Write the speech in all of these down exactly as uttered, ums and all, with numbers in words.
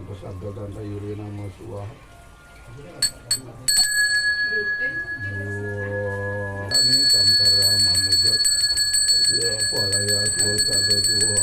Terus ada tante Yurina Masua. Ini tangkara mamujud. Ya, pola ya, kuota ada dua.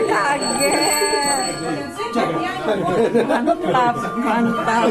Kaget. Mantap, mantap.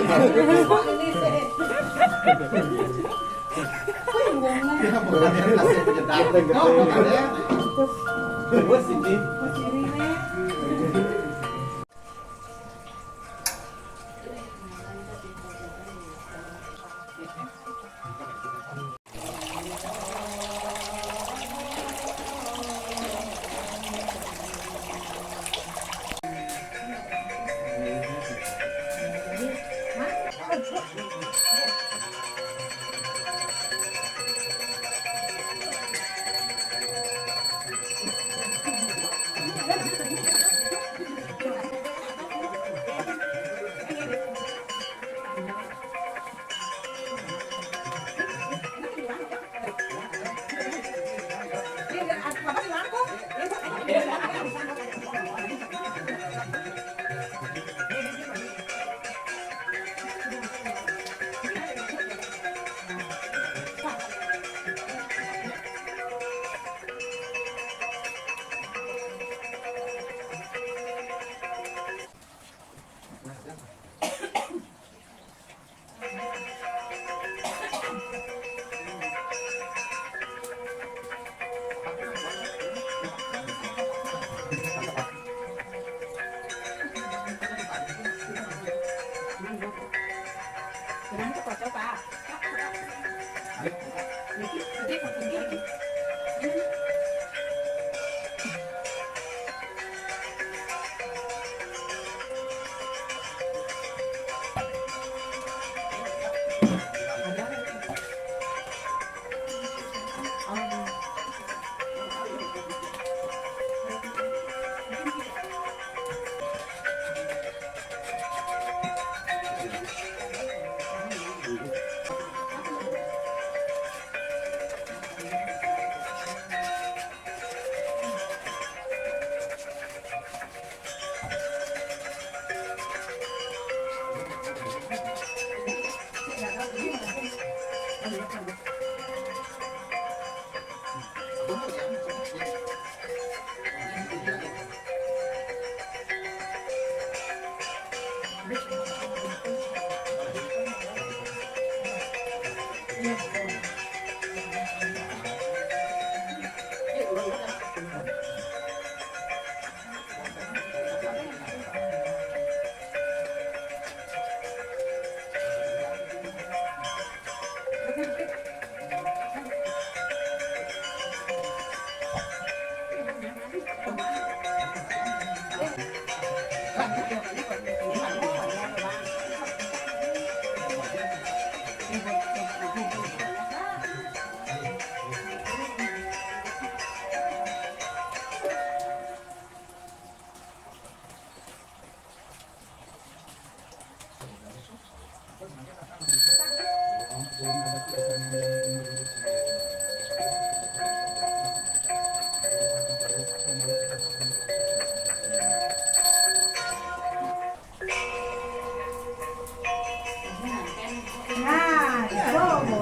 Nah, itu, Bu.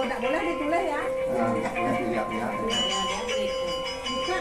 Nggak boleh ditulis ya. Nah, nggak boleh dilihat-lihat. Buka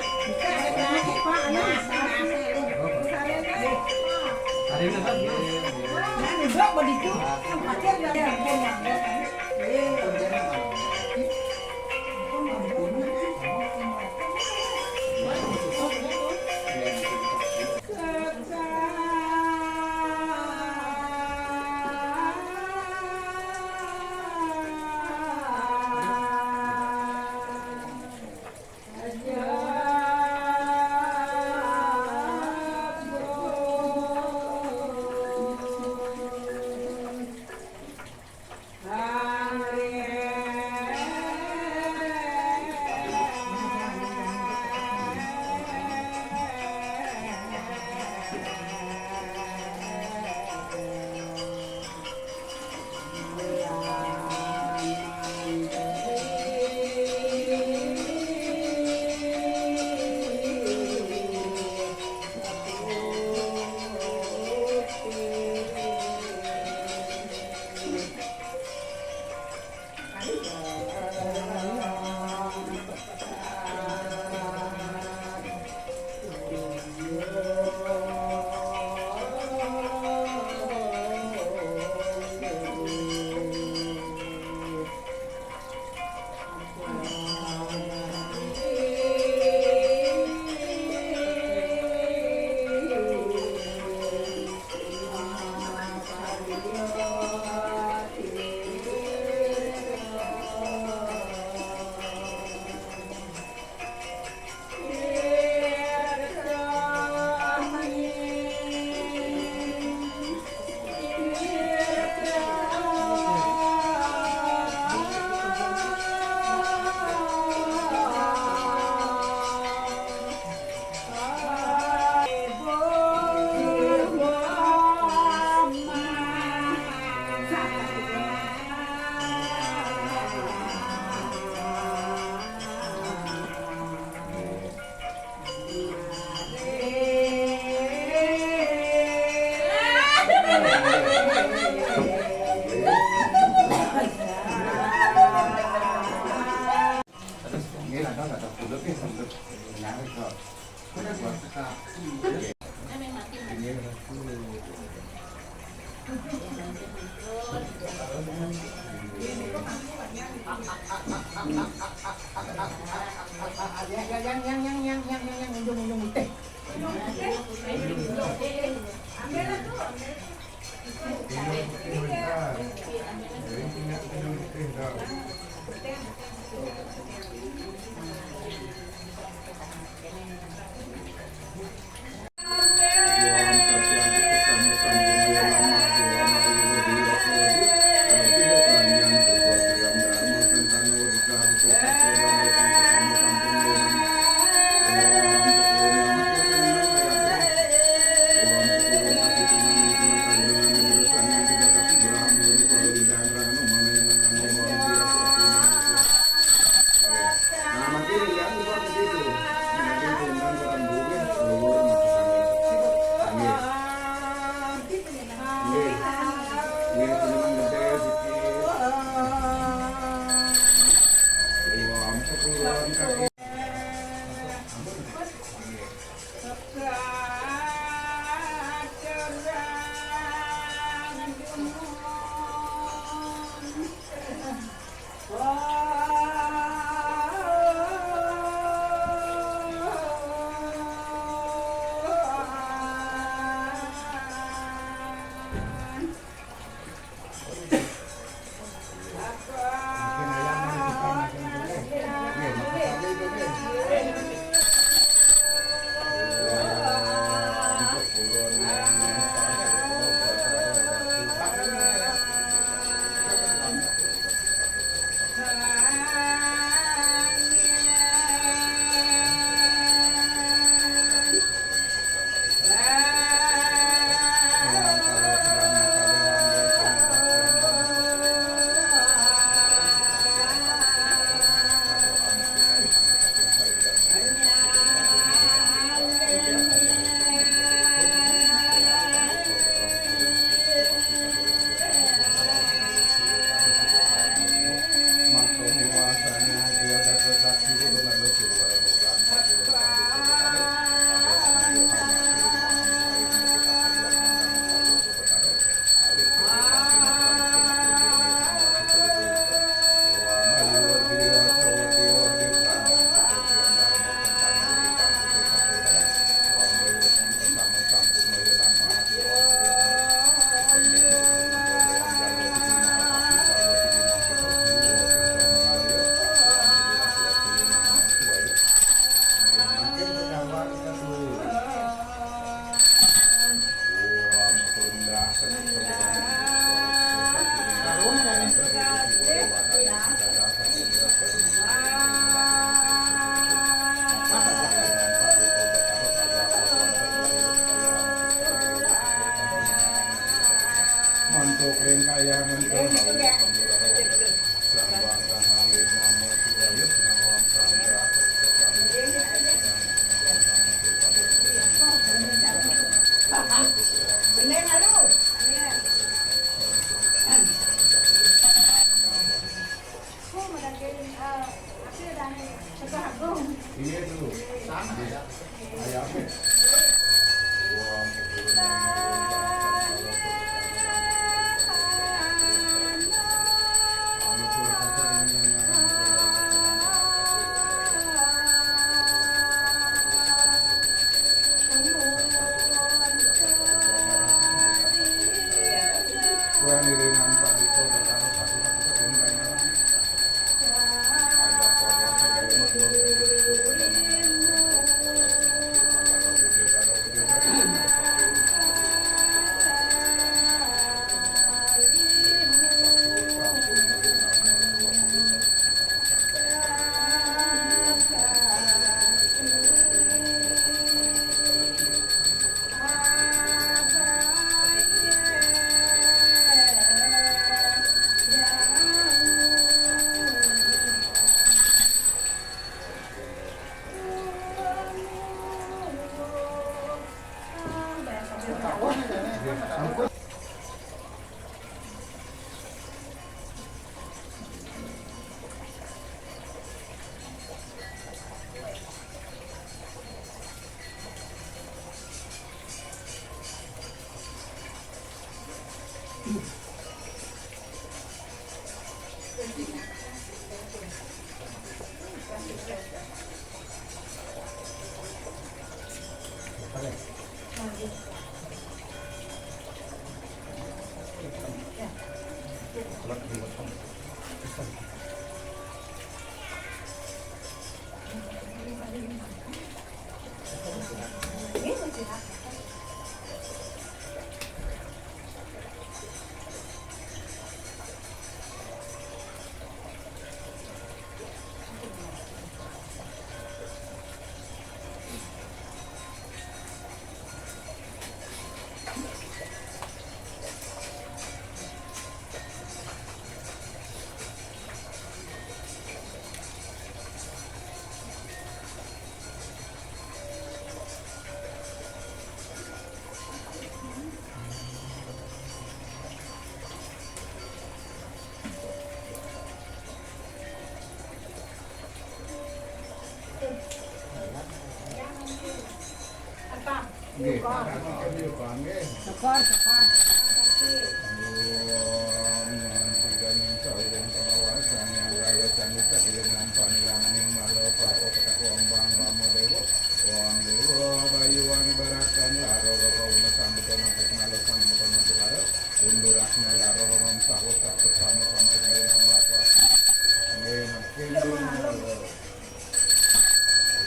Nggih, kami kami kami. Syukur, syukur. Om, nyuwun pikan ing sawiring pengawasan yang lalu candi sagilingan panilanganing malu pato keteko ombang rama dewa. Om dewa bayu wani baratan laro roro unes sambuton antuk malu sambuton antuk laro. Undur asma laro roro sawo sakit sama sambuton malu. Nggih, mungkin.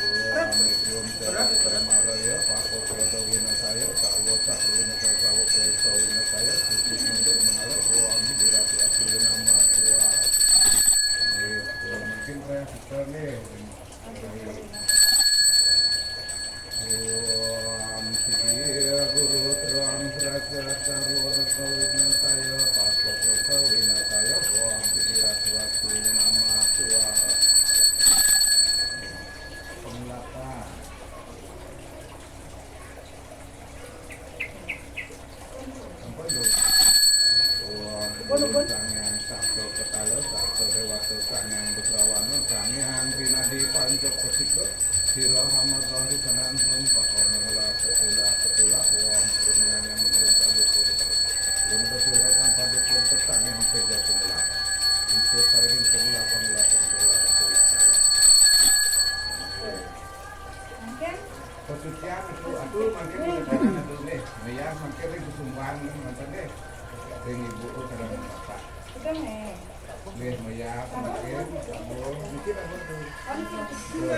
Om Ida Hyang Parama Raya, Pato Prada Winasaya, Sarwa Sakti Winasaya, Sarwa Klesa Winasaya, Suci Mundur Menara, Om Ida Ratu Asli Nama Kuat. Nggih, mungkin saya suka nih. Om Sidi Guru Terang Serasa Sarwa Rasa Winasaya, Pato Prada Winasaya, Om Sidi Ratu Asli Nama Kuat. Pengelapan. Ampun, Bu. Wah, Sang Hyang Sakti Ketala, Sakti Dewata, Sang Hyang Betrawana, Sang Hyang Trinadi Panca Pasika, Sira Hamad Lahri Sanan Pun, Pakona Ngelah Sekula Sekula, Wong Kurnian yang Belum Paduka, Belum Kesurakan Paduka, Sang Hyang Teja Pengelapan. Unsur Saring Pengelapan, Pengelapan, Pengelapan, Pengelapan. Mungkin. Kesucian itu, aduh, mungkin udah jalan, aduh, nih. Nih ya, mungkin itu sumbang, nih, mantan deh. Ring ibu, oh, sareng bapak. Itu, nih. Nih, Maya, mungkin, aduh, mungkin apa tuh? Kan itu. Tuh.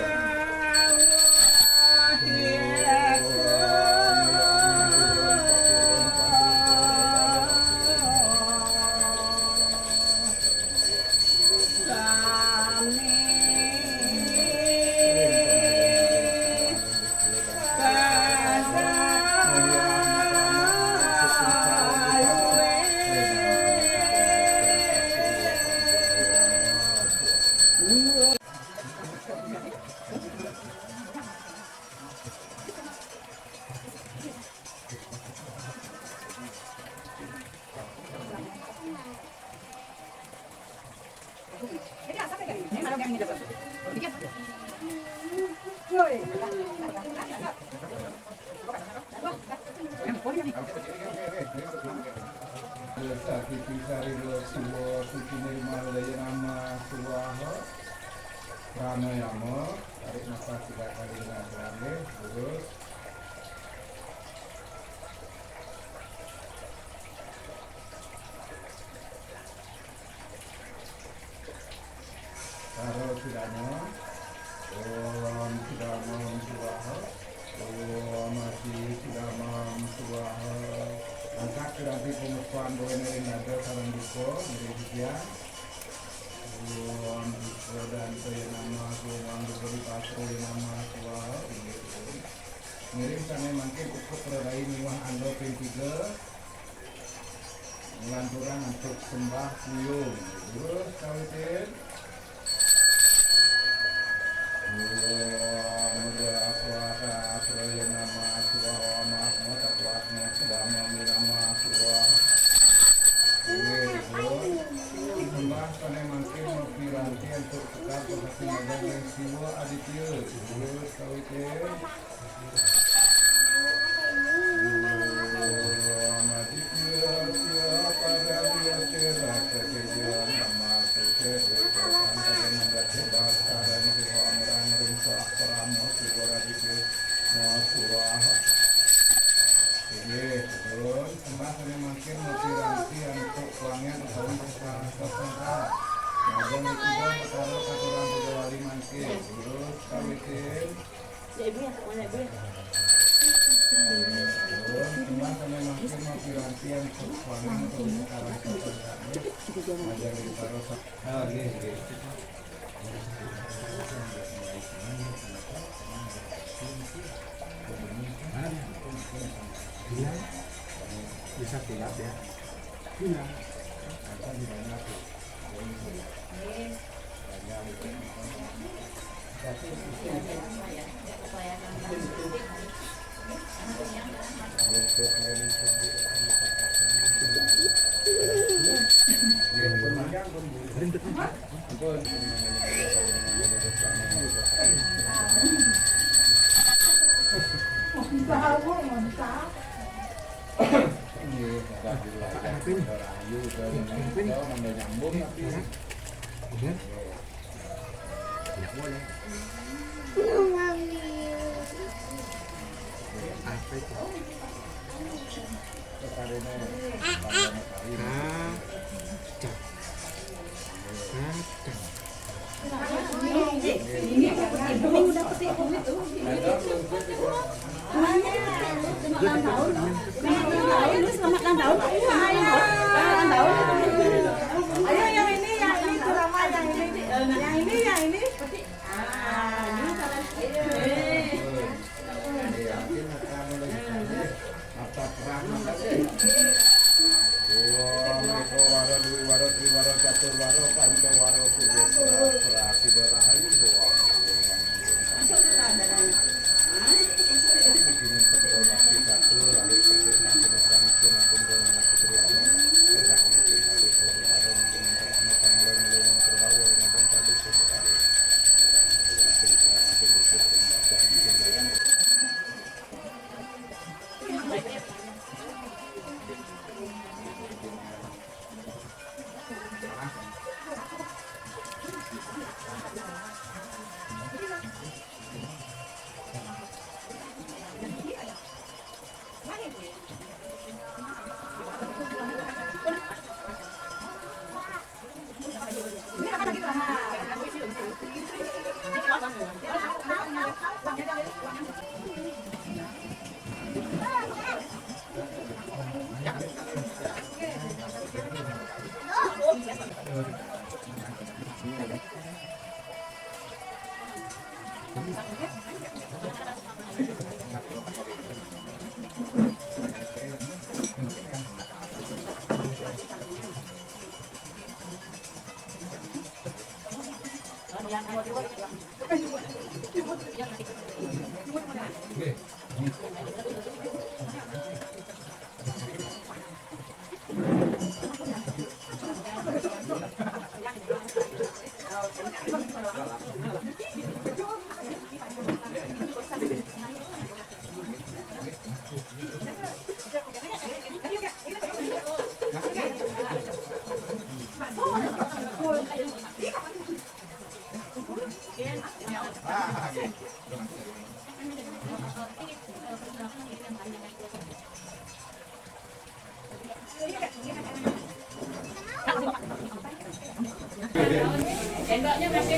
Oke, terus. Karo Sudama, Om Sudama Swaha, Om Adi Sudama Swaha. Angkat piranti panguspan duwene ring dada sareng duka, ngiring sekian. Om Duka Danta ya nama, Om Duka Dipasra ya nama, swaha, inggih, Om. Ngiring sane mangkin ukup prarai miwah angga ping tiga. Nglanturang antuk sembah puyung. Terus kawitin. Om Swaha Sraya Nama Swaha Mahma Tatwatma Sudama Nama Swaha. Nggih, terus. Sembah sane mangkin mapiranti antuk sekar pekasi majeng ring Siwa Aditya. Terus kawitin. Inggih, terus sembah sane mangkin mapiranti antuk wangen utawi sekarang kosong. Majeng ring Ida Betara katurang Bojowali mangkin. Terus kawitin. Ya, Ibu ya, mana Ibu ya? Terus, cuma sampai makin mau pirantian, kekurangan atau sekarang. Ah, nggih, nggih. Bisa kilat ya. Iya. Apa di mana tuh? Nggih, Bapak Ibu, ayo, udah nyambung, tapi udah. Tidak boleh. Apa itu? Nah, cak. Nah, cak. Ayo, yang ini, yang ini, ceramah yang ini. Yang ini, yang ini. Ah, ini salah. Om Eka Wara, Dwi Wara, Tri Wara, Catur Wara, Panca Wara, Suruh Pura, Pura, Sida Rahayu, Om.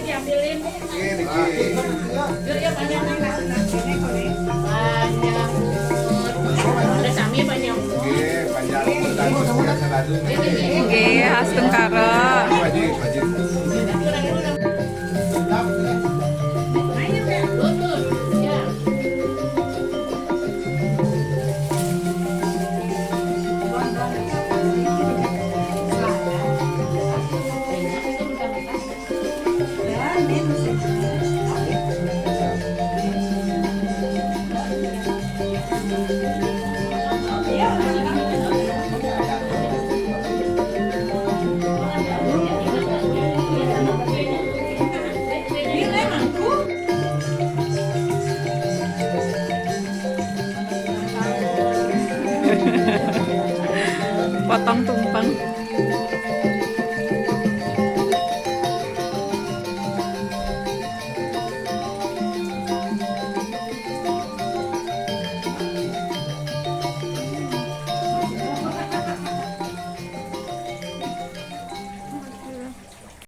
Ambilin. Oke, niki. Yuk, yuk, panjang nih, nasi, nasi ini kuning. Panjang. Ada sami panjang. Oke, panjang. Ini, ini. Nggih, khas Tengkara. Wajib, wajib. Ayo, Kak. Lurus. Ya. Potong tuh.